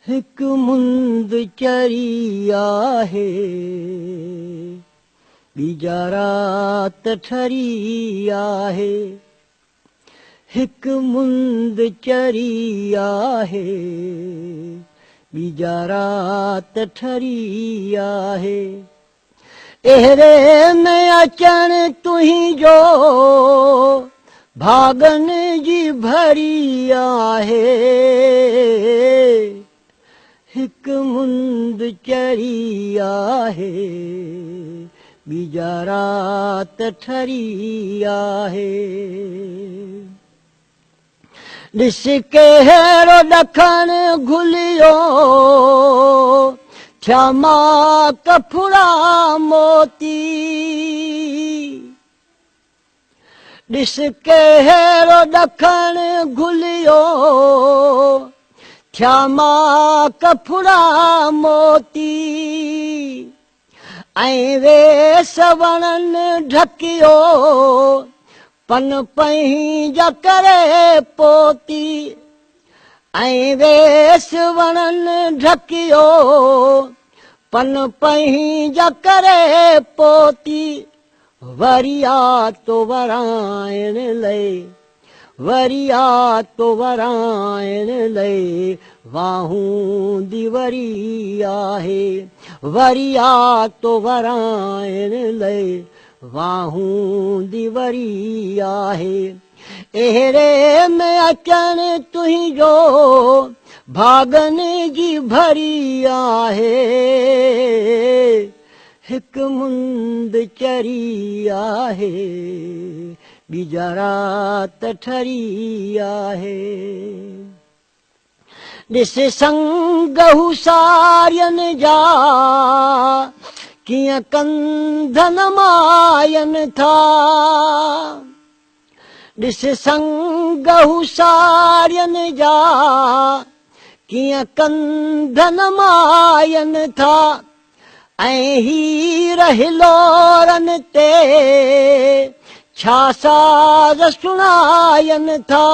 هڪ مند چري آهي، ٻي جا رات ٺري آهي. هڪ مند چري آهي، ٻي جا رات ٺري آهي. اهڙي ۾ اچڻ تنهنجو ڀاڳن جي ڀري آهي. هڪ مند چري آهي، ٻي جا رات ٺري آهي. ڏس ڪهڙو ڏکڻ گهليو، ٿيا ماڪ ڦڙا موتي. ڏس ڪهڙو ڏکڻ گهليو، ٿيا ماڪ ڦڙا موتي. ۽ ويس وڻن ڍڪيو، پن پنهنجا ڪري پوتي. ۽ ويس وڻن ڍڪيو، پن پنهنجا ڪري پوتي. وري آ تو ورائڻ لئي، وري آ تو ورائڻ لئي واهون the وري آهي. وري آ تو ورائڻ لئي واهون the وري آهي. اهڙي ۾ اچڻ تنهنجو ڀاڳن جي ڀري آهي. هڪ مند چري آهي، ٻي جا رات ٺري آهي. ڏس سنگ هو سارين جا، ڪيئن ڪنڌ نمائن ٿا. ڏس سنگ هو سارين جا، ڪيئن ڪنڌ نمائن ٿا. ۽ هير هلورن تي ڇا ساز سڻائن ٿا.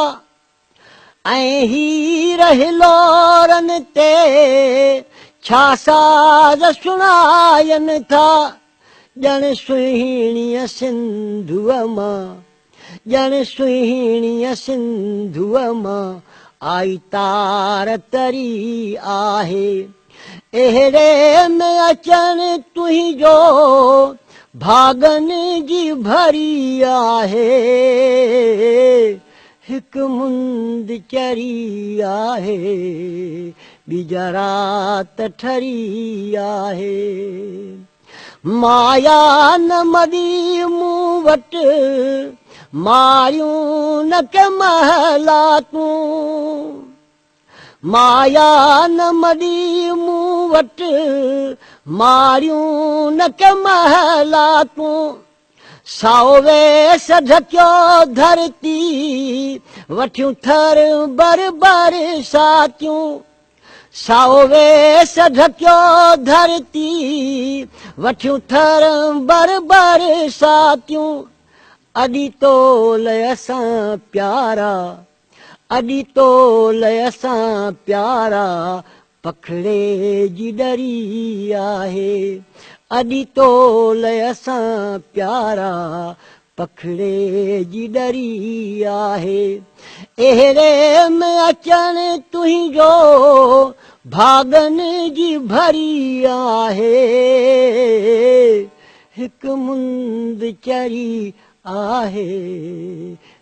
۽ هير هلورن تي ڇا ساز سڻائن ٿا. ڄڻ سهڻيء سنڌوء مان، ڄڻ سهڻيء سنڌوء مان آئي تار تري آهي. اهڙي ۾ اچڻ تنهنجو ڀاڳن جي ڀري آهي. هڪ مند چري آهي، ٻي جا رات ٺري آهي. مايا نه مري مون وٽ، ماريون نه ڪي محلاتون. مايا نه مري مون وٽ، ماريون نه ڪي محلاتون. سائو ويس ڍڪيو ڌرتي، وٺيون ٿر بر برساتيون. سائو ويس ڍڪيو ڌرتي، وٺيون ٿر بر برساتيون. اڏي تول اسان پيارا، اڏي تول اسان پيارا، پکڙي جي ڏري آهي. اڏي تول اسان پيارا، پکڙي جي ڏري آهي. اهڙي ۾ اچڻ تنهنجو ڀاڳن جي ڀري آهي. هڪ مند چري آهي،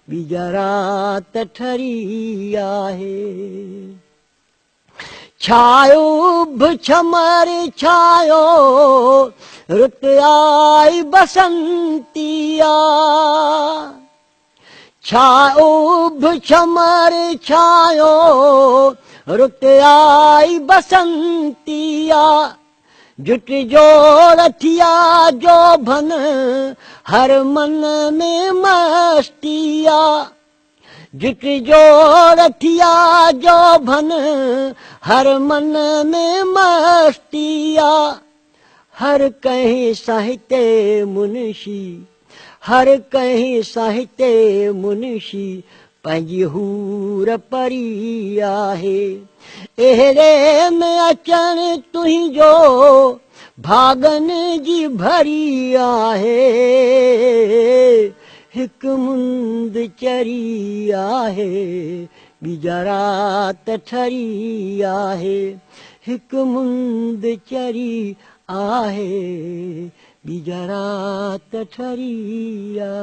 ٻي جا رات ٺري آهي. ڇايو به ڇمر ڇايو، رت آئي بسنتي آ. ڇايو به ڇمر ڇايو، رت آئي بسنتي آ. جٽ جوڙ ٿيا جوڀن، هر من ۾ مستي آ. جٽ جوڙ ٿيا جوڀن، هر من ۾ مستي آ. هر ڪنهن ساهتي منشي، هر ڪنهن ساهتي منشي پنهنجي حور پري آهي. اهڙي ۾ اچڻ تنهنجو ڀاڳن جي ڀري آهي. هڪ مند چري آهي، ٻي جا رات ٺري آهي. هڪ مند چري آهي، ٻي جا رات ٺري آهي.